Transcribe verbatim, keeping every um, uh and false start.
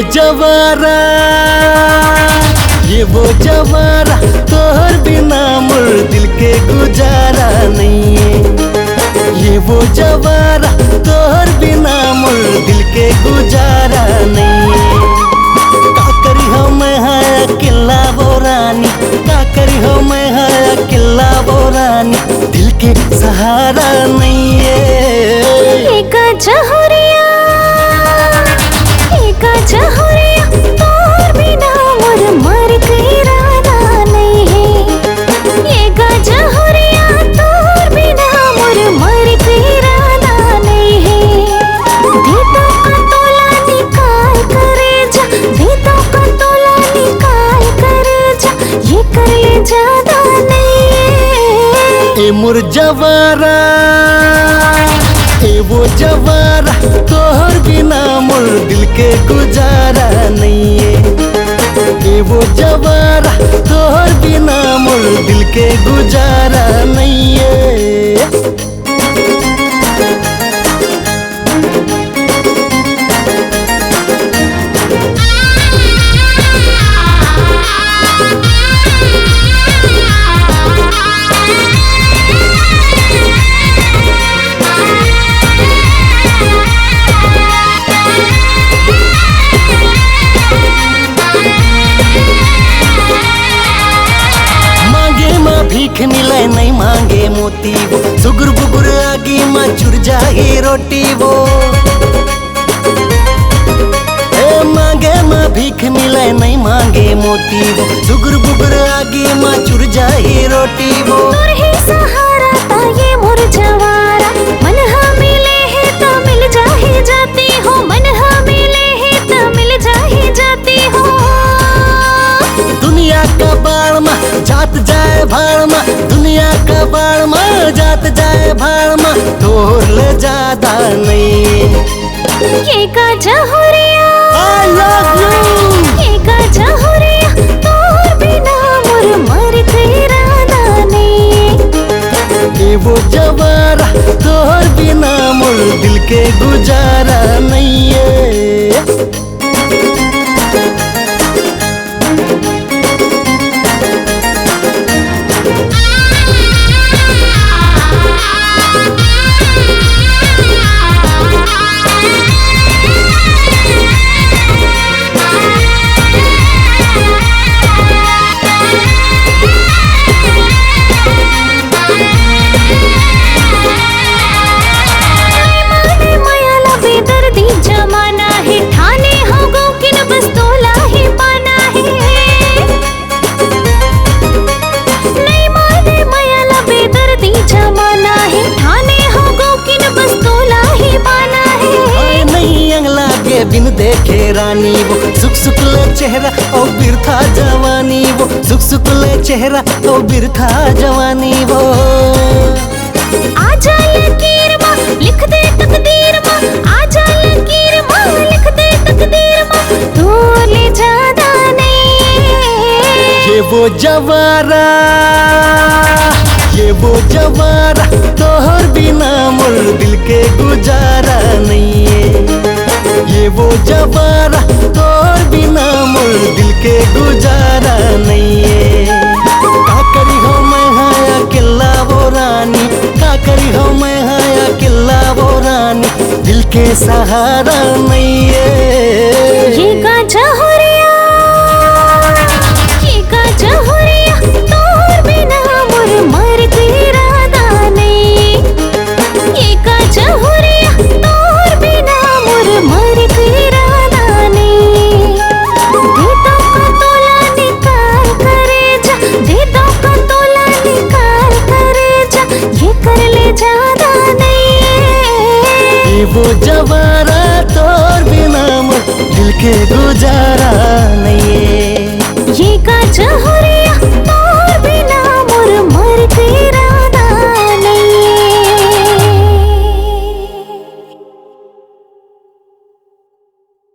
जवारा, ये वो जवारा, तोहर बिना मोर दिल के गुजारा नइये। ये वो जवारा, तोहर बिना मोर दिल के गुजारा नइये। का करी हो मैं हा अकेला वो रानी, का करी हो मैं हा अकेला वो रानी, दिल के सहारा नइये। ये का जहुरिया, ये का जहुरिया, तोर बिना मोर मरे के इरादा नइये। ये का जहुरिया, तोर बिना मोर मरे के इरादा नइये। दे तो का तोला निकाल करेजा, दे तो का तोला निकाल करेजा, ये कर ले ज्यादा नइये। ए मोर जवारा, ए वो जवारा, तोहर बिना मोर दिल के गुजारा नइये। ए वो जवारा, तोहर बिना मोर दिल के गुजारा नइये। मांगे मा भीख मिले, नहीं मांगे मोती वो। सुगुर बुगुर आगी मा चुर जाही रोटी वो। ए मांगे मा भीख मिले, नहीं मांगे मोती वो। सुगुर बुगुर आगी मा चुर जाही रोटी वो। तोर ही सहारा ता ये मोर जवारा, मन हा मिले हे तो मिल जाही जाती हो, मन हा मिले हे तो मिल जाही जाती हो। दुनिया का बाढ़ मा जात जाए भाड़ मा, दुनिया का बाढ़ मा जात जाए भाड़ मा, तोर ले ज्यादा नहीं। ये का जहुरिया, I love you। ये का जहुरिया, तोर बिना मोर मरे के इरादा नइये। ए वो जवारा, तोर बिना मोर दिल के गुजारा नइये। माने मया ला बेदर्दी जमाना हे, ठाने हो गो किन बस तोला ही पाना हे। नहीं माने मया ला बेदर्दी जमाना हे, ठाने हो गो किन बस तोला ही पाना हे। आए नहीं अंगला के बिन देखे रानी वो, सुख सुख ले चेहरा और बिरथा जवानी वो, सुख सुख ले चेहरा और बिरथा जवानी वो। आजा लकीर मा लिख दे तकदीर मा, आजा लकीर मा लिख दे तकदीर मा, तोर ले ज्यादा नइये। ये वो जवारा, ये वो जवारा, तोहर बिना मोर दिल के गुजारा नइये। ये वो जवारा, तोर बिना मोर दिल के गुजारा नइये। का करी हो मैं हा अकेला वो रानी, का करी हो मैं हा अकेला वो रानी, दिल के सहारा नइये। ये का जहुरिया, ये का जहुरिया, तोर बिना मोर मरे के इरादा नइये। ये का जहुरिया, तोर बिना मोर मरे के इरादा नइये। दे तो का तोला निकाल करेजा, दे तो का तोला निकाल करेजा, ये कर ले ज्यादा नइये। ए वो जवारा, तोर बिना मोर दिल के गुजारा नइये। ये का जहुरिया,